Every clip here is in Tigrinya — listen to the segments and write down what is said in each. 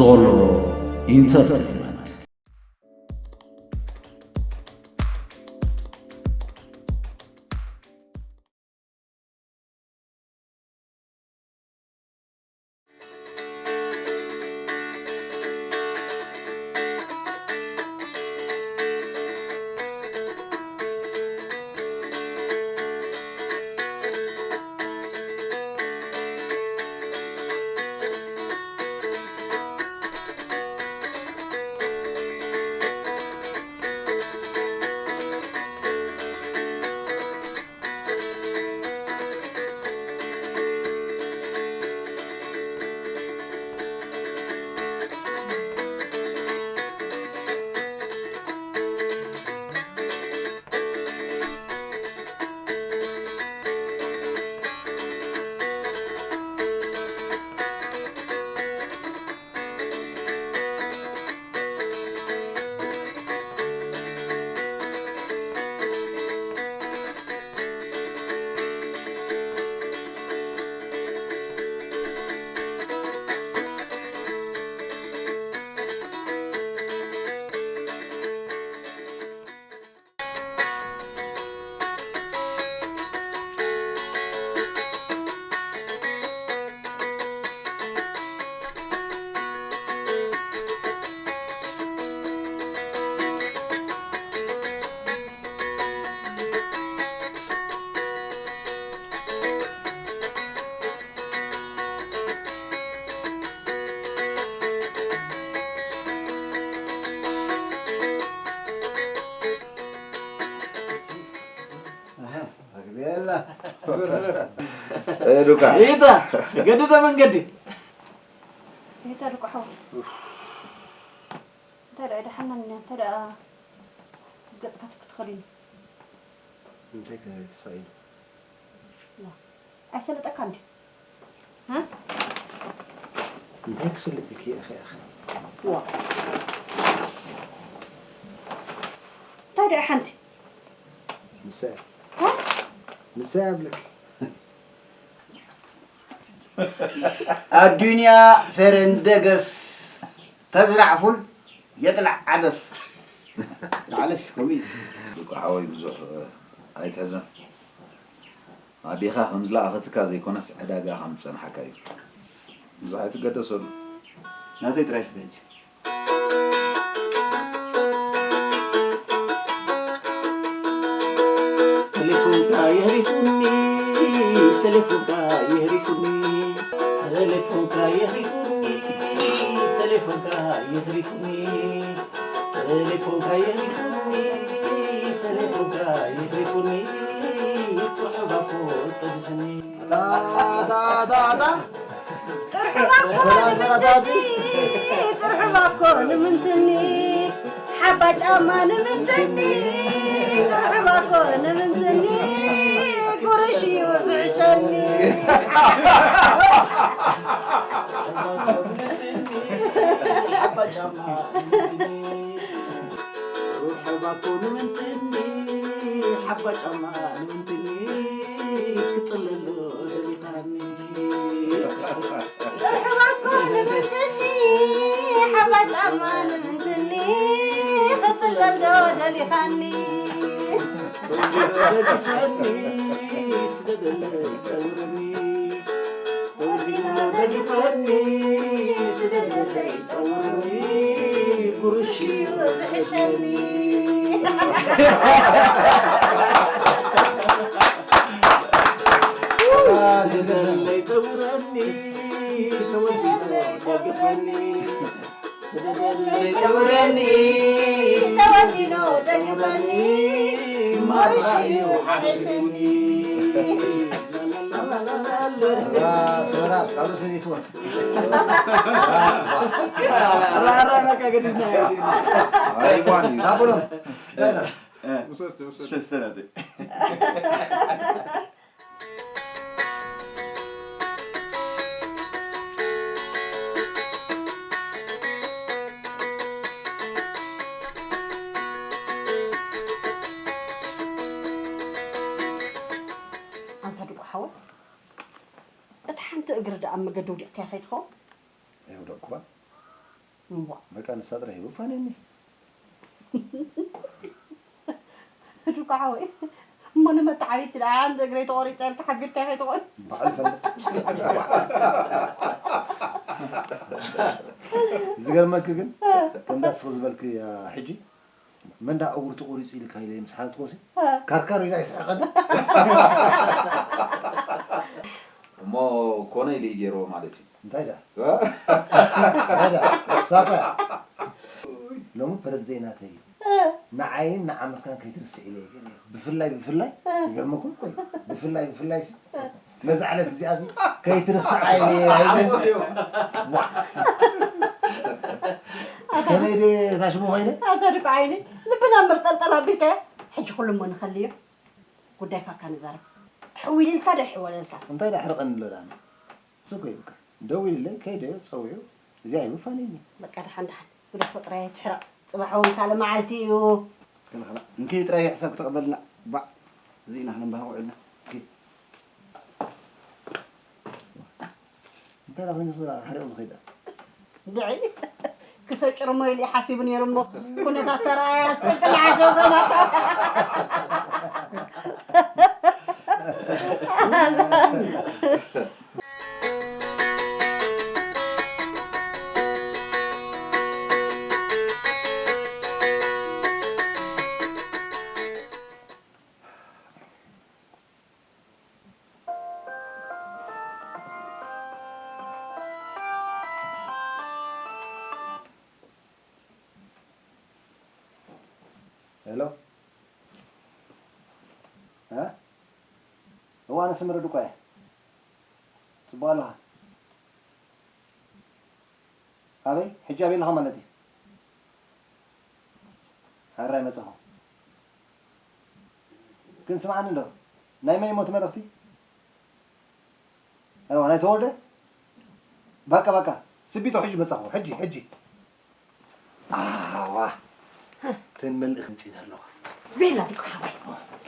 ሶሎ ኢንተርቴይንመንት። ኣሃ፣ ኣግቢ ኣላ። እ፣ ሉቃ። ይታ፣ ገድደ መንገዲ። ይታ፣ ሉቃ ሓው። እንታይ ደኣ፣ ደሓን ነን፣ እንታይ ደኣ ገጽካ ትክትኸል እዩ? እንታይ ከ ተሳኢሉ? ዋ፣ ኣይሰለጠካን ድዩ? እ? እንታይ ክስልጥ ኢልኪ ኢኺ ኢኺ? ዋ። እንታይ ደኣ ሓንቲ? ንሳ እያ። እ? ንሳ እያ እብለኪ። ኣዱንያ ፈረንደገስ ተዝራዕ ፉል የጥላዕ ዓደስ። ንዓለሽ ከምኡ እዩ። ሉቃ ሓወይ ብዙሕ ኣይትሕዘን። ኣዴኻ ከም ዝለኣኸትካ ዘይኮነስ ዕዳጋ ከም ዝጸንሓካ እዩ። ብዙሕ ኣይትገደሰሉ። ናተይ ጥራይ ስለ ሕጂ። ቴሌፎንካ የህሪፉኒ፣ ቴሌፎንካ የህሪፉኒ፣ ቴሌፎንካ የህሪፉኒ፣ ቴሌፎንካ የህሪፉኒ፣ ቴሌፎንካ የህሪፉኒ፣ ቴሌፎንካ የህሪፉኒ፣ ቁሕባኮ ጸኒሕኒ። ኣታ፣ ኣታ፣ ኣታ፣ ኣታ። ጥርሑባ እኮ ሰላም ንምንትኒ፣ ጥርሑባ እኮ ንምንትኒ፣ ሓባ ጫማ ንምንትኒ፣ ጥርሑባ እኮ ንምንትኒ፣ ጉርሽ እዩ ዝሕሸኒ። ሓባ ጫማ ንምንትኒ፣ ጥርሑባ እኮ ንምንትኒ፣ ሓባ ጫማ ንምንትኒ፣ ክጽለሎ ደሊኻኒ። ጥርሑባ እኮ ንምንትኒ፣ ሓባ ጫማ ንምንትኒ፣ ክጽለል ዶ ደሊኻኒ? ተወዲኖ ደጊፈኒ፣ ስደደለይ ጠውረኒ። ተወዲኖ ደጊፈኒ፣ ስደደለይ ጠውረኒ። ጉርሽ እዩ ዝሕሸኒ። ስደደለይ ጠውረኒ፣ ተወዲኖ ደጊፈኒ። ስደደለይ ጠውረኒ፣ ተወዲኖ ደጊፈኒ። ጉርሽ እዩ ዝሕሸኒ። ዋ፣ ሰላም፣ ካልእ ሰበይቲ እውን። ራራ በቃ ገዲፍና። ኣይዋን እዩ። ናብሎም። እ። ውሰድ፣ ውሰድ። ስተ፣ ስተ ናተይ። ኣንታ ድቁ ሓወይ፣ እታ ሓንቲ እግሪ ደኣ ኣብ መገዲ ውዲቕካያ ከይትኸውን? ኣይወደቕኩዋን። እምቧ። በቃ ንሳ ጥራይ ይብፋነኒ። ዱካ ሓወይ፣ እሞ ንመተዓቢት ኢለ ሓንቲ እግረይ ተቖሪፀ ኢልካ ሓቢርካ ከይትኾን? ባዕሉ ይፈልጥ። ዝገርመኪ ግን፣ እ። ከምዳ ስኽ ዝበልክያ ሕጂ፣ መን ዳ እግሩ ተቖሪፁ ኢልካ ኢለ ምስ ሓተትኩሲ፣ እ። ካርካር ኢላ ይስሕቐኒ። እሞ ኮነ ኢሉ እዩ ገይርዎ ማለት እዩ። እንታይ ደኣ? እ? እንታይ ደኣ? ሳባ፣ ሎሚ ፐረዝደይ ናተይ እዩ። እ። ንዓይን ንዓመትካን ከይትርስዕ ኢለ እየ ገለ። ብፍላይ፣ ብፍላይ፣ እ። ይገርመኩም እኮ እዩ። ብፍላይ፣ ብፍላይ ሲ፣ እ። ነዛ ዕለት እዚኣ ሲ፣ ከይትርስዓ ኢለ እየ ኣይብልን። ዋ። ከመይ ድየ እታ ሽሙ ኮይነ? ኣታ ድኳ ዓይኒ፣ ልብና ምርጠልጠል ኣቢልካዮ። ሕጂ ኩሉ እሞ ንኸልዮ። ጉዳይ ፋካ ንዛረብ። ሕው ኢልልካ ዶ ይሕወለልካ? እንታይ ደኣ ሕርቐኒ ኣሎ ደኣ? ስጎ ይብካ። ደዊልለይ፣ ከይደ፣ ጸዊዑ፣ እዚኣ ይብፋነኒ። በቃ፣ ደሓን፣ ደሓን። ብደፎ ጥራይ ኣይትሕረቕ። ጽባሕ እውን ካልእ መዓልቲ እዩ። ከላ፣ ከላ። እንኪ ጥራይ ሕሳብ ክተቕበልና። ባዕ። እዚ ኢና ክንበሃቕ ውዒልና። እንኪ። እንታይ ደኣ ኮይኑ ስራ ሓሪቑ ዝኸይድ ደኣ? ድዒ። ክተጭርሞ ኢሉ ሓሲቡ ነይሩ እሞ፣ ኩነታት ተረኣየ፣ ኣስቀድም ዓሸው ገማታ። ሄሎ። እ? እዋ፣ ኣነ ስምሪ ድኳ እየ። ጽቡቕ ኣለኻ? ኣበይ? ሕጂ ኣበይ ኣለኻ ማለት እዩ? ሕራይ መጻኹ። ግን ስምዓኒ እንዶ፣ ናይ መን እሞ እቲ መልእኽቲ? ኣይዋ፣ ናይ ተወልደ? በቃ፣ በቃ። ስቢቶ፣ ሕጂ መጻኹ። ሕጂ፣ ሕጂ። ኣዋ። እተን መልእኽቲ መጺና ኣለዋ። ቤላ ድኳ ሓወይ።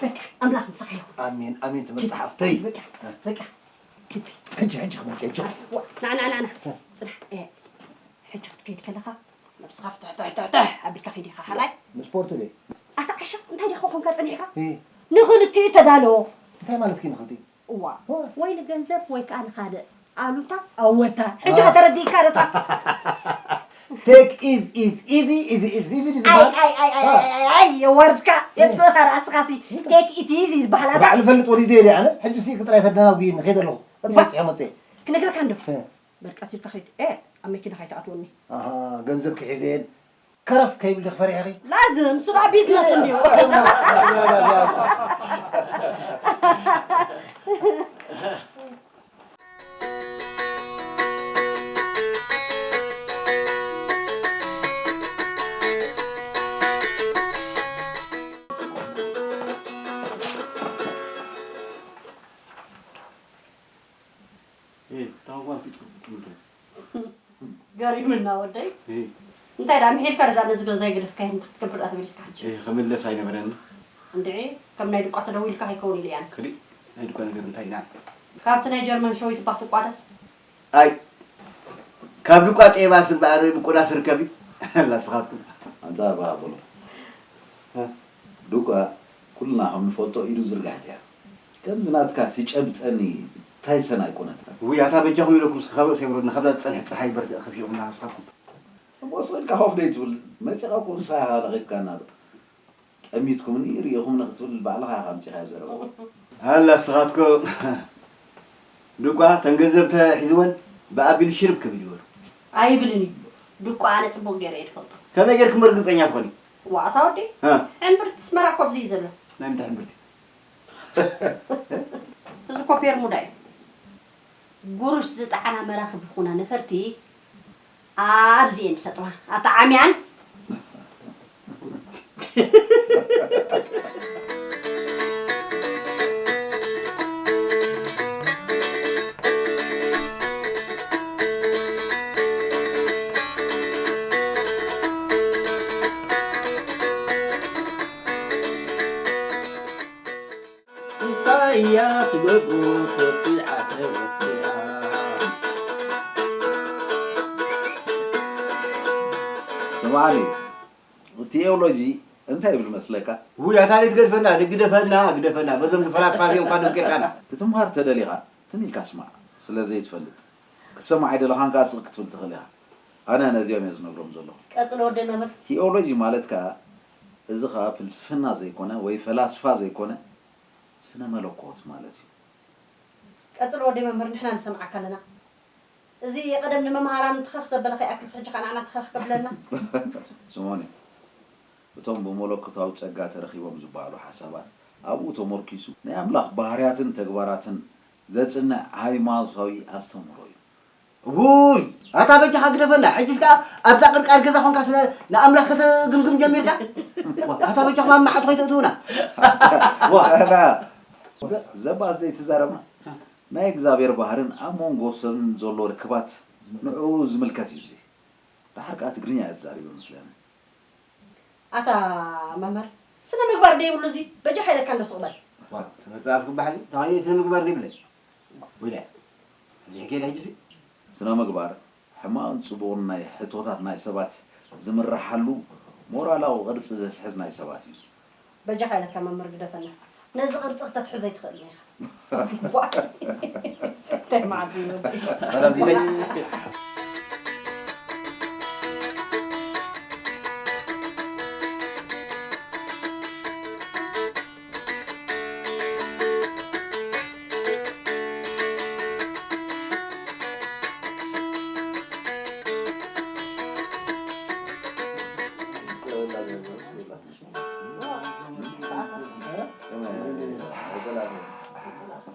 በቃ፣ ኣምላኽ ምሳኻ ይኹን። ኣሜን፣ ኣሜን። ትመጽእ ሓፍተይ። በቃ፣ በቃ። ግዲ። ሕጂ፣ ሕጂ ክመጽእ፣ ሕጂ። ዋ፣ ና፣ ና፣ ና፣ ና። ጽናሕ፣ እ፣ ሕጂ ክትከይድ ከለኻ፣ ነብስኻ ፍትሕ፣ ትሕ፣ ትሕ፣ ትሕ ኣቢልካ ኸይድ ኢኻ፣ ሓራይ? ንስፖርት ድየ? ኣታ ዓሻ፣ እንታይ ዲኻ ኾንካ ጸኒሕካ? እ። ንኽልቲኡ ተዳሎ። እንታይ ማለትኪ ንኽልቲኡ? እዋ፣ ዋ። ወይ ንገንዘብ ወይ ከኣ ንኻልእ ኣሉታ ኣወታ። ሕጂ ዋ። ከተረዲእካ ነጻ። ቴክ ኢዝ ኢዝ፣ ኢዚ ኢዚ ኢዝ፣ ኢዚ ኢዚ ኣይ፣ ዝበሃል። ኣይ፣ ኣይ፣ ኣይ፣ ዋ። ኣይ፣ ኣይ፣ ኣይ፣ የዋርድካ፣ እ። የጥፍእኻ ራእስኻሲ። እ። ቴክ ኢት ኢዚ ዝበሃል ኣታ። ባዕሉ ፈልጥ ወሊደ ኢለ ኣነ፣ ሕጂ ሲ ክጥራይ ተደናጉይኒ፣ ከይደ ኣለኹ። ባ-፣ መጽእ፣ መጽእ። ክነግረካ እንዶ። እ። በል ቀስ ኢልካ ኸይድ። ኤ፣ ኣብ መኪና ከይትኣትወኒ። ኣሃ፣ ገንዘብ ክሒዘ እየ። ከረፍ ከይብል ዲኺ ፈሪሕኺ? ላዝም፣ እሱ ደኣ ቢዝነስ እንድዩ። እ፣ ታንኳ ፊት ቁጥጥር። ገሪምና ወደይ። እ። እንታይ ደኣ ምሒልካ ደኣ ነዚ ገዛ ይግደፍካ ይህን ክትገብር ደኣ ተመሊስካ ሕጂ? እ፣ ክምለስ ኣይነበረኒ። እንድዒ፣ ከም ናይ ድቋ ተደዊልካ ከይከውን ኢለ እየ ኣነስ። ክዲ፣ ናይ ድቋ ነገር እንታይ ኢና? ካብቲ ናይ ጀርመን ሸዊት እባ ክትቋደስ? ኣይ፣ ካብ ድቋ ጤባስ እምበኣር ብቆዳስ ርከቢ። ኣላ ስኻትኩም። ኣንታ ኣባ ሃብሎም። እ? ድቋ ኩልና ከም ንፈልጦ ኢዱ ዝርጋሕት እያ። ከምዚ ናትካ ትጨብጠኒ ታይ ሰናይ ኩነት። ውይ፣ ኣታ በጃኹም ኢለኩም እስኪ ካብ ርእሰይ ውረዱ፣ ንኸብዳ ዝጸንሐት ጸሓይ በርድ ከፊኹም ናሃስኻኩም። እሞ ስቕ ኢልካ ኮፍ ደይ ትብል፣ መጺኻ እኮ ምሳኻ ረኺብካና ዶ። ጠሚትኩምኒ ርኢኹምኒ ክትብል ባዕልኻ ኢኻ ኣምጺኻዮ ዘረባ። ኣላ ንስኻትኩም ድቋ ተን ገንዘብ ተሒዝወን ብኣቢሉ ሽርብ ክብል ይበሉ። ኣይብልን እዩ። ድቋ ኣነ ጽቡቕ ገይረ እየ ዝፈልጦ። ከመይ ጌርኩም ርግጸኛ ትኾኒ? ዋእ፣ ኣታ ወዲ፣ እ። ዕምብርቲ ኣስመራ እኮ ኣብዚ እዩ ዘሎ። ናይ ምንታይ ዕምብርቲ? እዚ እኮ ቤርሙዳ እዩ። ጉሩሽ ዝጸዓና መራኽብ ይኹና ነፈርቲ ኣብዚ እየን ዝሰጥማ። ኣታ ዓምያን። እንታይ እያ ትገብሮ ተወፂዓ ተወፂዓ? በዓል እዩ። ቲኦሎጂ እንታይ ይብል መስለካ? ውይ፣ ኣታ ደይ ትገድፈና፣ ግደፈና፣ ግደፈና። በዞም ፈላስፋ እዚኦም እኳ ደንቂርካና። ክትምሃር ተደሊኻ ትም ኢልካ ስማዕ፣ ስለ ዘይትፈልጥ። ክትሰምዕ ኣይደለኻን ከኣ ስቕ ክትብል ትኽእል ኢኻ። ኣነ ነዚኦም እየ ዝነግሮም ዘለኹ። ቀጽሎ ወደይ መምህር። ቲኦሎጂ ማለት ከኣ፣ እዚ ኸኣ ፍልስፍና ዘይኮነ ወይ ፈላስፋ ዘይኮነ፣ ስነ መለኮት ማለት እዩ። ቀጽሎ ወደይ መምህር፣ ንሕና ንሰምዓካ ኣለና። እዚ ቀደም ንመምሃራኑ ትኸኽ ዘበለ ከይኣክልስ፣ ሕጂ ኸኣ ንዓና ትኸኽ ከብለና። ስምዑኒ፣ እቶም ብመለኮታዊ ጸጋ ተረኺቦም ዝበሃሉ ሓሳባት፣ ኣብኡ ተመርኲሱ ናይ ኣምላኽ ባህርያትን ተግባራትን ዘጽንዕ ሃይማኖታዊ ኣስተምህሮ እዩ። ውይ፣ ኣታ በጃኻ ግደፈና። ሕጂስ ከኣ ኣብዛ ቅርቃር ገዛ ኾንካ ስለ ንኣምላኽ ከተግምግም ጀሚርካ? ዋ፣ ኣታ በጃኻ ማማዓት ኾይተእትውና። ዋ። ኣና፣ ዘ-፣ ዘባስ ዘይትዛረብና? ናይ እግዚኣብሔር ባህርን ኣብ መንጎ ሰብን ዘሎ ርክባት ንዕኡ ዝምልከት እዩ እዚ። ደሓር ከኣ ትግርኛ እየ ትዛሪቡ መስለኒ። ኣታ መምህር፣ ስነ ምግባር ደይብሉ እዚ በጃ ሓይለካ እንዶ ስቕ በል። ዋ፣ መጽሓፍ ክበሃል ተባሂሉ ስነ ምግባር ዘይብለይ። ወይዳ፣ እዚ ሕገ ዳይ ጅሲ? ስነ ምግባር ሕማቕን ጽቡቕን ናይ ሕቶታት ናይ ሰባት ዝምርሓሉ ሞራላዊ ቅርጺ ዘትሕዝ ናይ ሰባት እዩ። በጃኻ ኢለካ መምህር ግደፈና። ነዚ ቅርጺ ክተትሕዞ ኣይትኽእልን ኢኻ። ዋ። እንታይ መዓት እዩ ወዲ? ሰላም ዚተይ።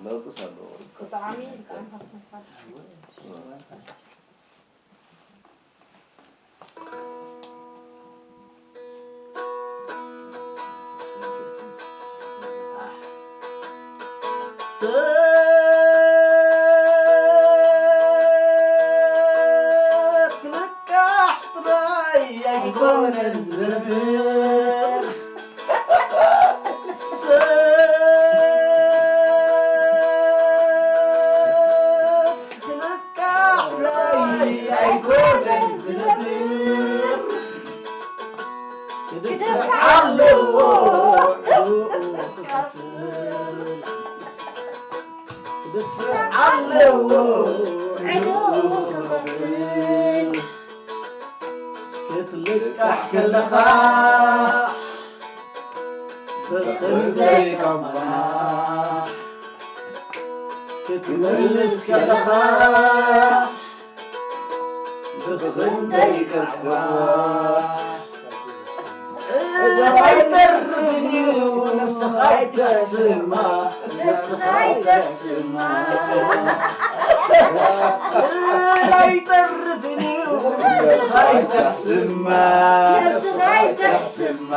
ለውጥስ ኣለዎ። ብጣዕሚ፣ ብጣዕሚ ሃብታም። ሰብ ክነቃሕ ጥራይ ኣይኮነን ዝነብር። ሰብ ክነቃሕ ጥራይ ኣይኮነን ዝነብር። ክድፍር ኣለዎ ዕኡ ክኸፍል። ክድፍር ኣለዎ ዕኡ ክኸፍል። ክትልቃሕ ከለኻ ብኽንደይ ቃንቋ ክትምልስ ከለኻ ብኽንደይ ቃንቋ ዕዳ ኣይተርፍን እዩ ነብስኻ ኣይተሕስማ፣ ነብስኻ ኣይተሕስማ። ዕዳ ኣይተርፍን እዩ ነብስኻ ኣይተሕስማ፣ ነብስኻ ኣይተሕስማ።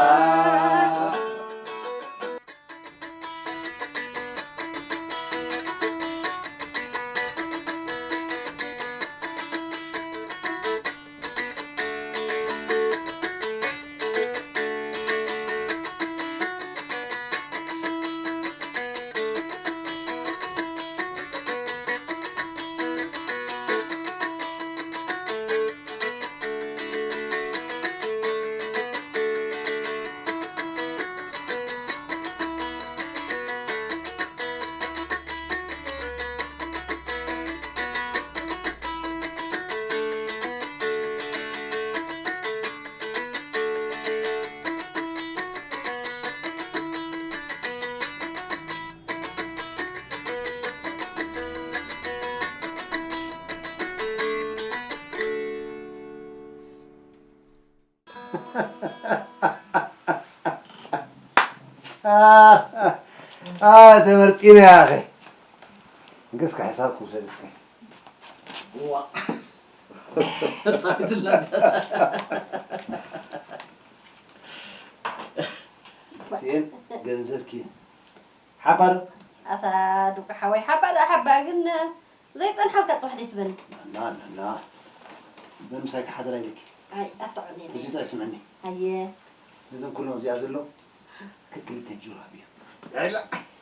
ኣይ፣ ተመርጺነ ያኸ። እንግስከ ሕሳብ ክውሰድ እስከ። ዋ። ተጻዊትላ። እዚኤን ገንዘብኪ። ሓባ ዶ? ኣታ ዱቃ ሓወይ፣ ሓባ ደኣ ሓባ፣ ግን ዘይጸንሓልካ ጽባሕ ደይ ትበኒ። ና፣ ና፣ ና። በምሳይ ክሓድራ ኢልኪ። ኣይ፣ ኣታ ቀኒለይ። ሕጂ ጥራይ ስምዕኒ። ኣየ። ነዞም ኩሎም እዚኣ ዘሎ ክልተ ጁራብ እዩ።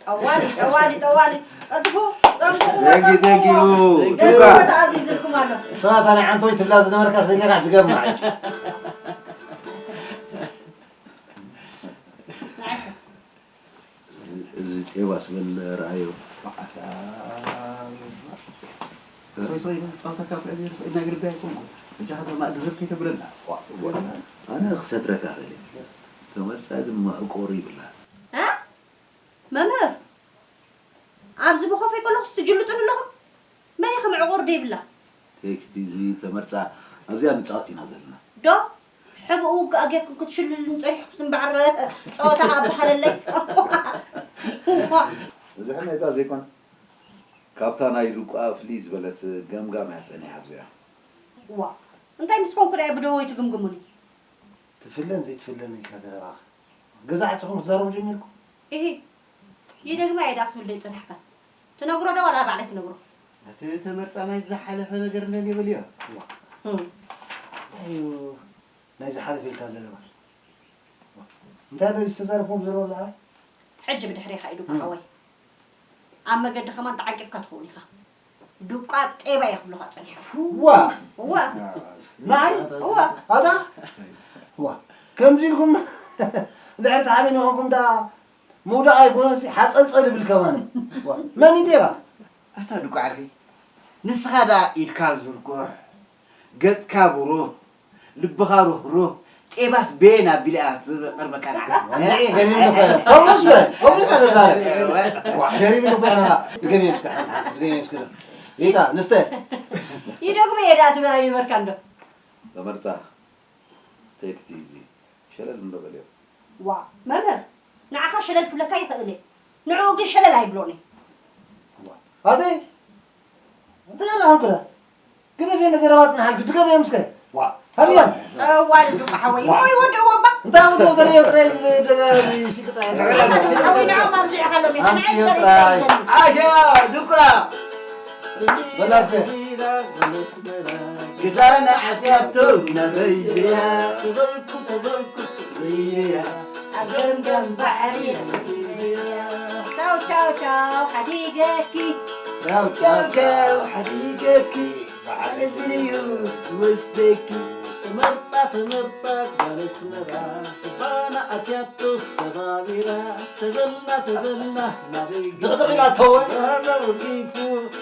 ጠዋሊ፣ ጠዋሊ፣ ጠዋሊ። ቀልጥፉ፣ ጸንቁ፣ Thank you, thank you። ጸንቁ። ደርሆ ተኣዚዝልኩም ኣሎ። እሳ እታ ናይ ዓንቶይ ትብላ ዝነበርካ ዘሊኻ ድገማ። ቴባስ በል ረኣዮ። ኣታ፣ ርሶይ ጸወታ ካብ ዕብየት ርሶይ እናግርዳ ይኮንኩ። እጃኻ ማእዲ ዝር ከይተብለና። ዋ፣ ዋ። ኣነ ክሰትረካ ክእል እየ። ተመርጻ ግን መዕቆሪ ይብላ። እ? መምህር፣ ኣብዚ ብኾፈይ ከለኹስ ትጅልጡኒ ኣለኹም? መን ኢኺ መዕቆሪ ደይብላ? ቴክቲ እዚ ተመርጻ ኣብዚኣ ንጻወት ኢና ዘለና። ዶ? ሕብኡ ውግእ ጌርኩም ክትሽልሉን ጸኒሕኩምስ እምበኣር ጸወታ ከኣ በሃለለይ። እዚ ሕሜታ ዘይኮነ፣ ካብታ ናይ ዱቃ ፍልይ ዝበለት ገምጋም እያ ጸኒሓ ኣብዚኣ። ዋ፣ እንታይ ምስ ኮንኩ ደኣ ብደወይ ትግምግሙኒ? ትፍለን ዘይትፍለን ኢልካ ዘረባኻ። ገዛ ዓጽኹም ክትዛረቡ ጀሚርኩም? ኢሂ፣ ይደግማ እየ ደኣ ክትብል ዶ ይጸናሕካ? ትነግሮ ዶ ዋላ ባዕለይ ክነግሮ? እቲ ተመርጻ ናይ ዝሓለፈ ነገር እንድዩ በልዮ። ዋ። እም። እንታይ እዩ ናይ ዝሓለፈ ኢልካ ዘረባ? እንታይ ደኣ ዝተዛረብኩም ዘለዉ ዝሓለፈ? ሕጂ ብድሕሬኻ ኢዱ እም። ሓወይ። ኣብ መገዲ ከማን ተዓቂፍካ ትኸውን ኢኻ። ዱቃ ጤባ እየ ክብሉኻ ጸኒሖም። ዋ! እወ። ናይ? እወ። ኣታ? ዋ። ከምዚ ኢልኩም ድሕሪ ተሓሚም ኢኹም ዳ ምውዳቕ ኣይኮነሲ ሓጸልጸል ይብል ከማን። ዋ። መን እዩ ጤባ? ኣታ ዱቃ ዓርከይ፣ ንስኻ ደኣ ኢድካ ዝርጉሕ፣ ገጽካ ብሩህ፣ ልብኻ ርህሩህ፣ ጤባስ በየን ኣቢላ እያ ትቐርበካ ንዓኻ? ወንድሜ፣ ገሊሉ እኮ እዩ። ከምኡስ በል፣ ከምኡ ኢልካ ተዛረብ። እወ። ዋ፣ ገሪሙኒ እኮ እዩ ንዓኻ። ድገምዮ እስከ፣ ሓንቲ፣ ሓንቲ፣ ድገምዮ እስከ። ሪታ፣ ንስተ። ይደግሞ እየ ደኣ ትብል ኣይነበርካን ዶ? ተመርጻ፣ take it easy። ሸለል እንዶ በልዮ። ዋ፣ መምህር፣ ንዓኻ ሸለል ክብለካ ይኽእል እየ። ንዕኡ ግን ሸለል ኣይብሎን እየ። ኣቲ፣ እንታይ ኣላ ሃንኩላ? ግደፍዮ ነዘረባ ጽንሓልኪ፣ ድገምዮ ምስከ። ዋ፣ ሃብዮ። ኣዋልዱ ሓወይ፣ ዋ። ወይ ወድእዎ እባ። እንታይ ወድእዎ? ተርእዮ ጥራይ፣ ደጋሚ ሲቅጣ። ሓወይ፣ ንዕኦም ኣብዚዕካ ሎሚ፣ ኣምጽዮ ንዓይ ጥራይ። ጥራይ። ኣሻ፣ ዱካ። በላሰ። ግዛና ዓትያቶ ናበይ ድያ? ተበልኩ፣ ተበልኩ፣ ስያ። ኣብ ገምገም ባሕሪ። ቻው፣ ቻው፣ ቻው፣ ሓዲገኪ። ቻው፣ ቻው፣ ቻው፣ ሓዲገኪ። በዓል እዝኒ እዩ ዝወስደኪ። ተመርጻ፣ ተመርጻ፣ ጓል ኣስመራ። ባና ኣትያቶ ሰባቢራ። ተበልና፣ ተበልና፣ ናበይ ድቕድቕ ኢላቶ። ባህላ ወጊፉ፣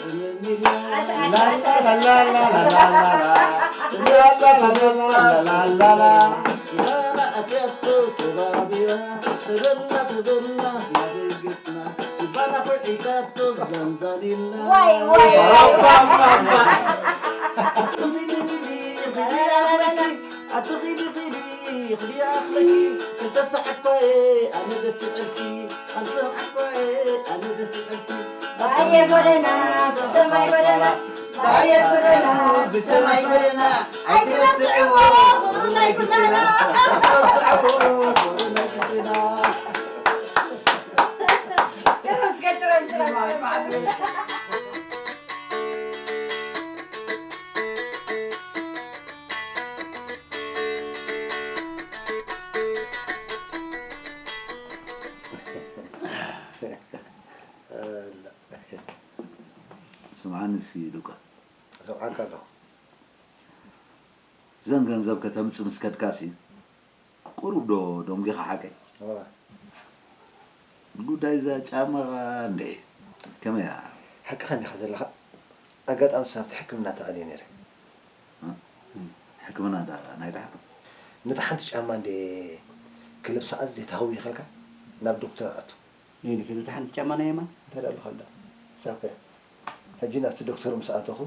እመኒላ። ዓሽ፣ ዓሽ፣ ዓሽ፣ ዓሽ። ላላላላላላ። ላላላላላላ። ባና ኣትያቶ ሰባቢራ። ተበልና፣ ተበልና፣ ናበይ ገጽና። ባና ኾዒታቶ ዘንዛሊላ። ዋይ፣ ዋይ። ኣቲ ኺዲ ኺዲ፣ ኺዲ ኣኽለኪ፣ ኣቲ ኺዲ ኺዲ፣ ኺዲ ኣኽለኪ፣ ክልተ ሰዓት እኳ እየ ኣነ ደፊዐልኪ፣ ኣንቲ ዓኳ እየ ኣነ ደፊዐልኪ። ባየ ጎደና፣ ብሰማይ ጎደና፣ ባየ ትረና፣ ብሰማይ ጎደና፣ ኣይትረስዕዎ፣ ፍቕሪ ናይ ኩላና። ኣይትረስዕዎ፣ ፍቕሪ ናይ ኩላና። ስምዓኒ እስኪ ዱካ። እሰምዓካ ኣለኹ። እዘን ገንዘብ ከተምጽእ ምስ ከድካሲ፣ ቁሩብ ዶ ደንጒኻ ሓቀይ? እወ። ጉዳይ እዛ ጫማኻ እንዴ? ከመይ እያ? ሓቅኻ እንዲኻ ዘለኻ። ኣጋጣሚ ሳብቲ ሕክምና ተኣልየ ነይረ። እ? ሕክምና ዳ-፣ ናይ ደሓን? ነታ ሓንቲ ጫማ እንዴ ክለብሳ ኣዝየ ተሃውየ ከልካ ናብ ዶክተር ኣቱ። ነይኒ ክልተ ሓንቲ ጫማ ናይ የማን? እንታይ ደኣ ኣለኻ እንዳ? ሳብ ከ? ሕጂ ናብቲ ዶክተር ምስ ኣተኹ፣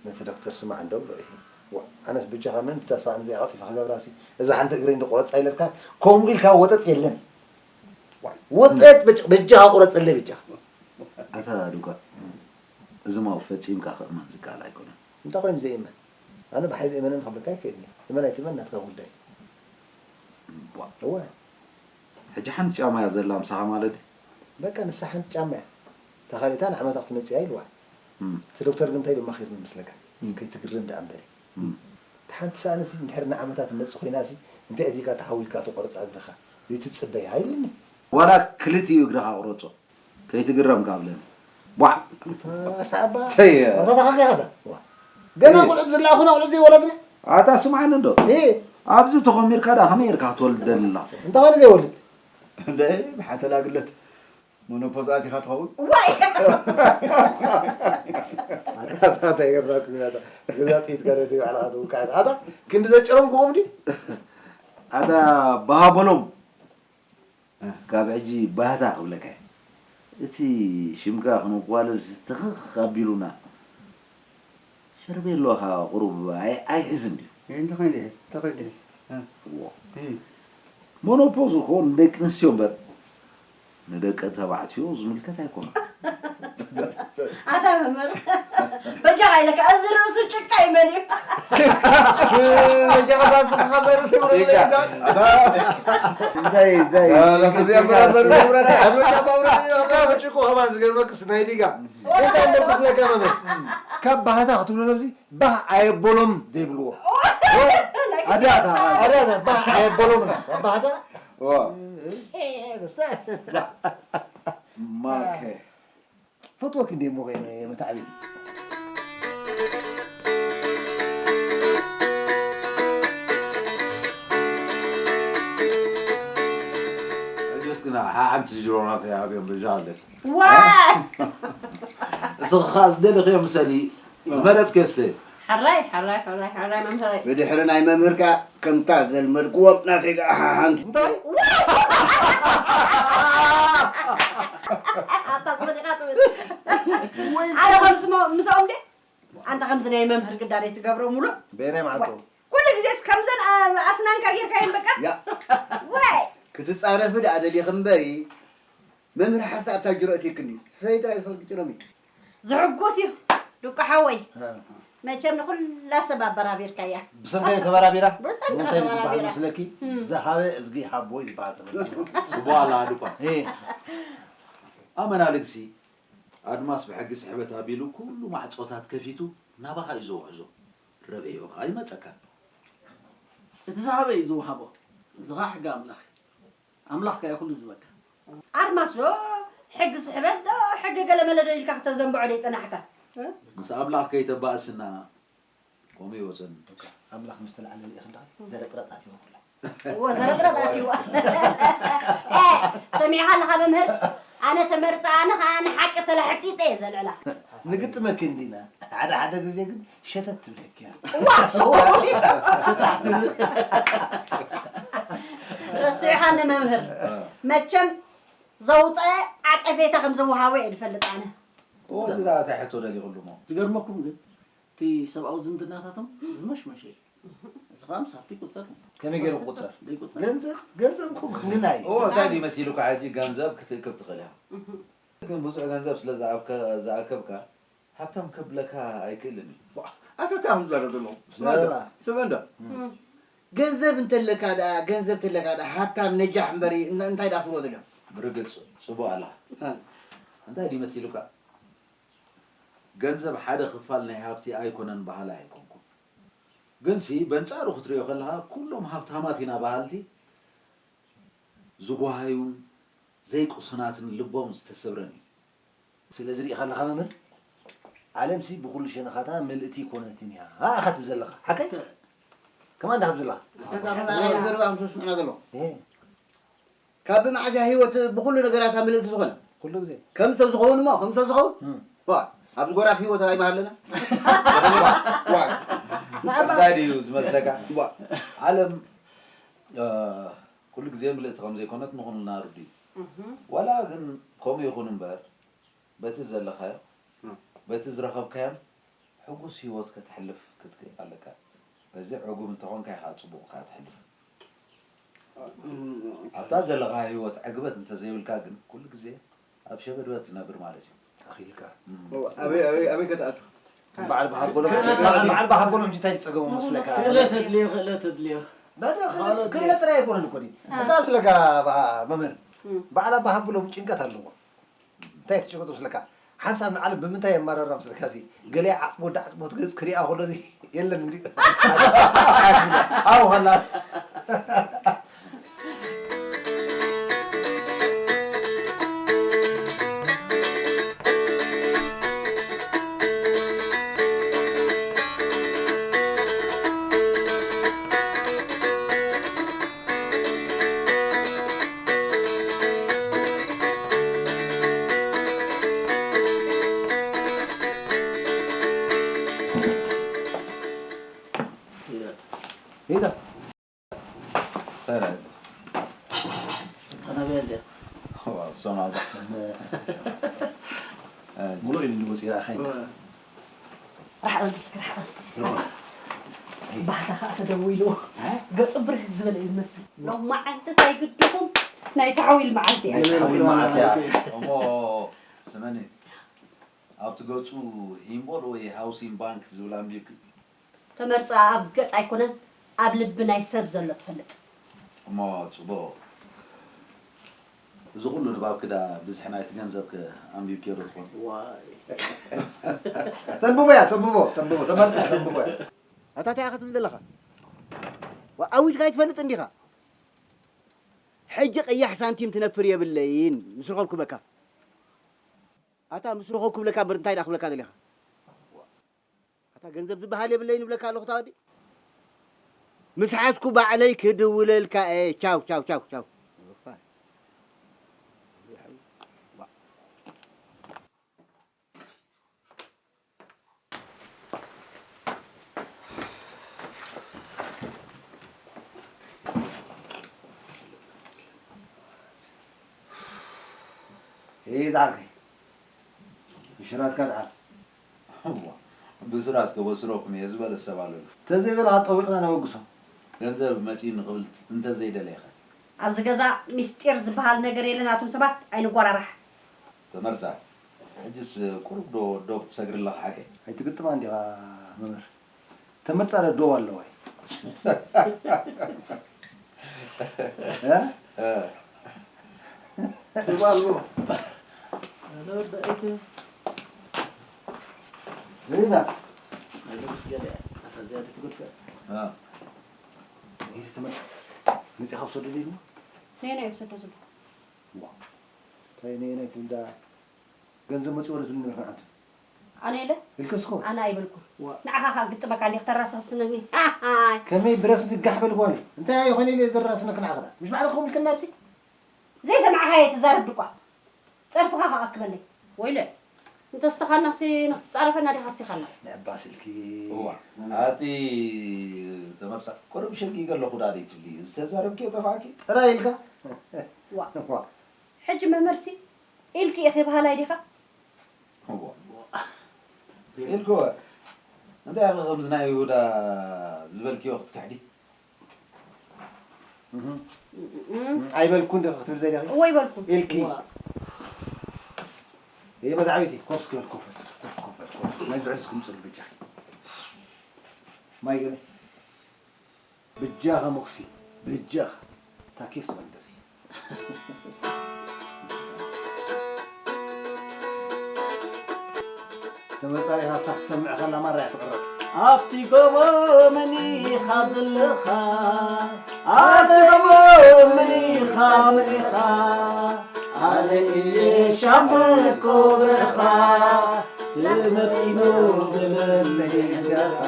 ነቲ ዶክተር ስማዕ እንዶ ብሎ እዩ። ዋ፣ ኣነስ ብጃኻ ምእንቲ እዛ ሳእኒ እዚኣ ቀልጢፈ ክገብራሲ፣ እዛ ሓንቲ እግረይ እንዶ ቁረጻ ኢለትካ፣ ከምኡ ኢልካ ወጠጥ የለን። ዋ፣ ወጠጥ በጅ-፣ በጃኻ ቁረጸለይ በጃኻ። ኣታ ዱካ፣ እዚ ማው ፈጺምካ ክእመን ዝከኣል ኣይኮነን። እንታይ ኮይኑ ዘይእመን? ኣነ ብሓይሊ እመነኒ ክብለካ ኣይክእልን እየ። እመን ኣይትእመን ናትካ ጉዳይ። እምቧ። እወ። ሕጂ ሓንቲ ጫማ እያ ዘላ ምሳኻ ማለት ድዩ? በቃ ንሳ ሓንቲ ጫማ እያ። እታ ካልኢታ ንዓመታ ክትመጽእ እያ ኢልዋ። እም። እቲ ዶክተር ግን እንታይ ኢሉ መኺርኒ መስለካ? እም። ከይትግረም ደኣ እምበሪ። እም። እታ ሓንቲ ሳእኒሲ እንድሕር ንዓመታ ትመጽእ ኮይናሲ እንታይ ኣቲካ ተሓዊልካ ትቆርጻ እግርኻ? ዘይትጽበያ ኢሉኒ። ዋላ ክልቲኡ እግርኻ ቁረጾ። ከይትግረም ካብ ለሚ። ቧዕ! ኣታ ኣባ። ተየ። ኣታ ተኻፊኻ ኣታ። ዋ። ገና እየ። ቆልዑት ዝለኣኹና ቆልዑት ዘይወለድና? ኣታ ስምዓኒ እንዶ። እየ። ኣብዚ ተኾሚርካ ደኣ ከመይ ጌርካ ክትወልድ ደሊ ኣለኻ? እንተኾነ ዘይወልድ። እንደ ብሓተላ ግለት። ሞኖፖዝ ኣቲኻ ትኸውን? ዋይ! ኣታ እንታይ ገብራክ? ገዛ ቲት ገረዲ ባዕላ ትውቃ ኣታ ክንዲ ዘጨረምኩ ቁምዲ። ኣታ ባሃ በሎም። ካብ ሕጂ ባህታ ክብለካ እየ። እቲ ሽምካ ክንቋለል ዝተኽኽ ኣቢሉና። ሸርቤሎ ኸኣ ቁሩብ ኣይ-፣ ኣይሕዝን ድዩ? እንታይ ኮይኑ ይሕዝ? እንታይ ኮይኑ ይሕዝ? እ። እዎ። እ። ሞኖፖዝ እኮ ንደቂ ኣንስትዮ እምበር ንደቂ ተባዕትዮ ዝምልከት ኣይኮነን። ኣታ መምህር፣ በጃኻ ኢለካ፣ እዚ ርእሱ ጭቃ እዩ መሊኡ። በጃኻ ባስኻ በርሲ ውረድ ጭቃ። ኢልካ። ኣታ እንታይ፣ እንታይ? ኣታ ስብያ በራ በርሲ ውረድ። ኣታ ጫማ ውረድ። ኣታ ጭቆ ኸማን ዝገርመክስ ናይ ዲጋ። እንታይ እሞ ክፍለካ መምህር? ካብ ባህታ ክትብሎ ነብዚ ባህ ኣየቦሎም ዘይብልዎ። ኣዳታ፣ ኣዳታ፣ ባህ ኣየቦሎም ኢና። ባህታ? ዋ። ማከ። ፈትወኪ እንዴ እሞ ከይነ መታዕቢት። ሕጅስ ግና ሓንቲ ጅሮናት እያ ኣብዮም በጃ ኣለች። ዋ! እስኻ ዝደለኽዮ ምሰሊ ዝመረጽክዮ እስተ። ሓራይ፣ ሓራይ፣ ሓራይ፣ ሓራይ መምህረይ። ብድሕሪ ናይ መምህር ከኣ ከምታ ዘልመድክዎም ናተይ ከኣ ሓሓንቲ። እንታይ? ኣታ ጽዲቓ ትብል። ወይ ኣነ ኸም ስሞ-፣ ምስኦም ደ? ኣንታ ከምዚ ናይ መምህር ግዳደይ ትገብሮ ሙሉእ? በየናይ መዓልቱ? ኩሉ ግዜስ ከምዘን፣ ኣ-፣ ኣስናንካ ጌርካየን በቃ? ያ። ወይ! ክትጻረፊ ደኣ ደሊኺ እምበሪ፣ መምህር ሓንሳእ ኣብታ ጅሮ እቲክኒ። ሰይ ጥራይ ዝኽእል ግጭሮም እዩ። ዝሕጉስ እዩ፣ ዱቃ ሓወይ። እ። መቸም ንኹላ ሰብ ኣበራቢርካያ። ብሰንከ ተበራቢራ? ብሰንከ እንታይ ዝበሃል ተበራቢራ። መስለኪ? እም። ዝሃበ እዝጊ ሃቦ እዩ ዝበሃል ተመልኪ። ጽቡቕ ኣላ ዱቃ። እ። ኣመና ልግሲ፣ ኣድማስ ብሕጊ ስሕበት ኣቢሉ ኩሉ ማዕጾታት ከፊቱ ናባኻ እዩ ዝውሕዞ። ረብሕኡ ኸኣ ይመጸካ። እቲ ዝሃበ እዩ ዝወሃቦ። እዚ ኸኣ ሕጊ ኣምላኽ እዩ። ኣምላኽ ከኣ እዩ ኩሉ ዝበካ። ኣድማስ ዶ ሕጊ ስሕበት ዶ ሕጊ ገለመለ ዶ ኢልካ ክተዘንብዖ ዶ ይጸናሕካ? እ? ምስ ኣምላኽ ከይተባእስና ከምኡ ይወጸኒ። ኣምላኽ ምስ ተላዕለ ርኢኺ ኣለኺ? ዘረጥረጥ ኣትይዋ ኩላ። እዎ፣ ዘረጥረጥ ኣትይዋ። እ፣ ሰሚዕኻ ኣለኻ መምህር? ኣነ ተመርጸ፣ ኣነ ኸኣ ንሓቂ ተላሕጺጸ እየ ዘልዕላ። ንግጥመኪ እንዲና። ሓደ ሓደ ግዜ ግን ሸተት ትብለኪ እያ። ዋ! ረሲዕኻኒ መምህር። መቸም ዘውፀአ ዓጸፌታ ከም ዝወሃቦ እየ ዝፈልጥ ኣነ። እዎ፣ እዚ ደኣ እንታይ ሕቶ ደሊኹሉ እሞ? ዝገርመኩም ግን፣ እቲ ሰብኣዊ ዝምድናታቶም ዝመሽመሸ እዩ። እዚ ኸኣ ምስ ሃብቲ ይቁጸር። ከመይ ገይሩ ክቁጸር? ዘይቁጸር። ገንዘብ፣ ገንዘብ እኮ ግን ኣይ። እዎ፣ እንታይ ድዩ መሲሉካ ሕጂ ገንዘብ ክትእክብ ትኽእል ኢኻ። ግን ብዙሕ ገንዘብ ስለ ዝኣከ-፣ ዝኣከብካ፣ ሃብታም ከብለካ ኣይክእልን እዩ። ኣታ እንታይ እዮም ዝዛረቡ ዘለዉ? ስማ እንዶ፣ ዘረባ። ስማ እንዶ። እም። ገንዘብ እንተለካ ደኣ፣ ገንዘብ እንተለካ ደኣ፣ ሃብታም ነጃሕ እምበሪ፣ እን-፣ እንታይ ደኣ ክትብሎ ዘለኻ? ብርግጽ፣ ጽቡቕ ኣለኻ። እ። እንታይ ድዩ መሲሉካ? ገንዘብ ሓደ ክፋል ናይ ሃብቲ ኣይኮነን በሃላይ ኣይኮንኩን። ግንሲ በንጻሩ ክትሪኦ ከለኻ፣ ኩሎም ሃብታማት ኢና በሃልቲ ዝጓሃዩን ዘይቅሱናትን ልቦም ዝተሰብረን እዩ። ስለዚ ርኢኻ ኣለኻ መምህር፣ ዓለምሲ ብኹሉ ሸነኻታ ምልእቲ ኣይኮነትን እያ ኢኻ ትብል ዘለኻ። ሓቀይ? ከማን ዳኻ ትብል ዘለኻ? ዘረባ ምስ መስምዕና ዘሎ። እ። ካብ ብመዓዝያ ህይወት ብኹሉ ነገራታ ምልእቲ ዝኾነ። ኩሉ ግዜ። ከም እንተዝኸውን እሞ፣ ከም እንተዝኸውን። እም። ዋ፣ ኣብዚ ጎራፍ ህይወት ኣይምሃለና። ዋ። እንታይ ድዩ ዝመስለካ? ዋ። ዓለም፣ እ፣ ኩሉ ግዜ ምልእቲ ከም ዘይኮነት ንኹልና ርዱእ እዩ። እህ። ዋላ ግን ከምኡ ይኹን እምበር፣ በቲ ዘለኻዮ፣ እም። በቲ ዝረኸብካዮን ሕጉስ ህይወት ከተሕልፍ ክትክእል ኣለካ። በዚ ዕጉብ እንተኾንካ ኢኻ ጽቡቕ ከኣ ትሕልፍ። እም፣ ኣብታ ዘለኻ ህይወት ዕግበት እንተዘይብልካ ግን፣ ኩሉ ግዜ ኣብ ሸበድበት ትነብር ማለት እዩ። ኣኺልካ። እም። ኣበይ፣ ኣበይ፣ ኣበይ ከተኣቱ? በዓል በሃበሎም፣ ክእለት በዓል፣ ኣድልዮ። በዓል በሃበሎም እንጂ እንታይ ዝጸገሙ መስለካ? ክእለት ኣድልዮ፣ ክእለት ኣድልዮ። ባዶ ክእለት፣ ክእለት ጥራይ ኣይኮነን እኮ ድዩ? እ። እንታይ መስለካ፣ በሃ-፣ መምህር? እም። በዓል ኣባ ሃበሎም ጭንቀት ኣለዎ። እንታይ ትጭብጥ ምስለካ? ሓንሳብ ንዓለም ብምንታይ የማረራ ምስለካ? እዚ ገለ ዓጽሞ ወዲ ዓጽሞ ትገዝ ክሪኣ ከሎ እዚ የለን እንዲ። ኣው ኸላ። ሄዳ ሰላም ተናበያ እዚኣ ዋ ሶና ሙሉእ ኢሉ ወፂ ረኣኸይና ራሕቐ እስኪ ራሕቐ ባህታ ከዓ ተደዊሉ ገፁ ብርህ ዝበለ እዩ ዝመስል ሎማዓንቲ እንታይ ግድኹም ናይ ተዓዊል መዓልቲ እያ ሓዊ መዓልቲ እያ እሞ ስመኒ ኣብቲ ገፁ ሂምቦል ወይ ሃውሲን ባንክ ዝብል ኣንቢብኪ ተመርፃ ኣብ ገፅ ኣይኮነን ኣብ ልቢ ናይ ሰብ ዘሎ ትፈልጥ እሞ ፅቡቕ እዚ ኩሉ ንባብኪ ዳ ብዝሒ ናይቲ ገንዘብኪ ኣንቢብኪዮ ዶ ትኾን ተንብቦ እያ ተንብቦ ተንብቦ ተመርፃ ተንብቦ እያ ኣታ እንታይ ኢኻ ትብል ዘለኻ ኣዊጅካ ኣይትፈልጥ እንዲኻ ሕጂ ቀያሕ ሳንቲም ትነፍር የብለይን ምስ ረኸብኩ በካ ኣታ ምስ ረኸብኩ ብለካ እምበር እንታይ ዳ ክብለካ ደሊኻ ኣታ ገንዘብ ዝበሃል የብለይን ይብለካ ኣለኹ ታወዲ ምስ ሓዝኩ ባዕለይ ክድውለልካ እየ ቻው ቻው ቻው ቻው ሄይ ዛርኪ ብሽራትካ ተዓል ብስራት ከበስረኩም እየ ዝበለ ሰብ ኣሎ ተዘይበለ ኣጠዊቕና ነበግሶ ገንዘብ መፂ ንኽብል እንተዘይደለይኸ ኣብዚ ገዛ ሚስጢር ዝበሃል ነገር የለን ኣቱም ሰባት ኣይንጎራራሕ ተመርፃ ሕጅስ ቁሩብ ዶ ዶብ ትሰግሪ ኣለኻ ሓቀይ ኣይትግጥማ እንዲኻ መምህር ተመርፃ ዶ ዶብ ኣለዋ ትባልቦ ሪና ይህ ተመርፃ መፅኻ ውሰዱ ሊድሞ ነየናይ ይውሰዶ ዝብል እንታይ ነየናይ ትብልዳ ገንዘብ መፂ ወረትሉ ነበርና ዓንቱ ኣነ ኢለ ኢልክስኮ ኣነ ኣይበልኩ ንዓኻ ካብ ግጥመካ እንዲክ ተራሳስነኒ ከመይ ብረስኒ ጋሕ በልጓኒ እንታይ ኣይኾነ ኢለ ዘራስነክ ንዓኸዳ ምሽ ባዕልክ ከምልክና ኣብዚ ዘይሰማዕኻዮ ትዛረብ ድቋ ፀርፍኻ ከኣክበለይ ወይለ እንተስተኻናሲ ንክትፃረፈና ዲኻ ኣስቲኻና ነባስልኪ እዋ ኣቲ ተመርሳ ቁሩብ ሸጊገ ኣለኹ ዳ ደይትብሊ ዝተዛረብኪዮ ጠፋእኪ ጥራይ ኢልካ ዋ ሕጂ መመርሲ ኢልኪ ኢኺ በሃላይ ዲኻ ኢልክወ እንታይ ኢኺ ከምዚ ናይ ይሁዳ ዝበልክዮ ክትክሕዲ ኣይበልኩ እንዲ ክትብል ዘሊኺ እወ ይበልኩ ኢልኪ ይመዛዕቢቲ ኮፍ ክበል ኮፍ ኮፍ ኮፍ በል ኮፍ ናይ ዝዕዝ ክምፅሉ በጃኺ ማይ ገለ በጃኻ መኹሲ በጃኻ ታኪፍ ትበል ደፊ ተመጻሪኻ ሳኽ ትሰምዕ ከላ ማራ እያ ትቕረጽ ኣብቲ ጎቦ መን ኢኻ ዘለኻ ኣብቲ ጎቦ መን ኢኻ መን ኢኻ ኣነ እየ ሻምበል ኮብረኻ ተመጢኑ ብለለይ እንጃኻ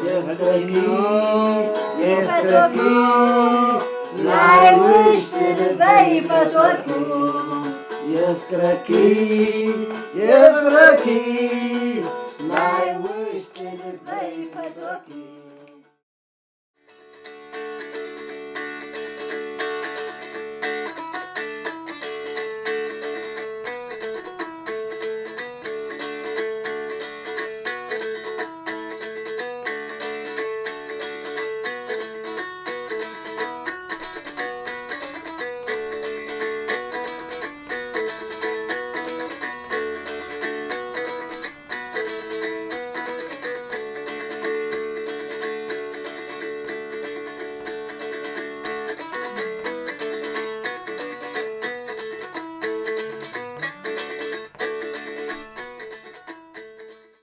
የፍቅረኪ የፍቅረኪ ናይ ውሽጢ ልበይ ፈትወኪ የፍቅረኪ የፍቅረኪ ናይ ውሽጢ ልበይ ፈትወኪ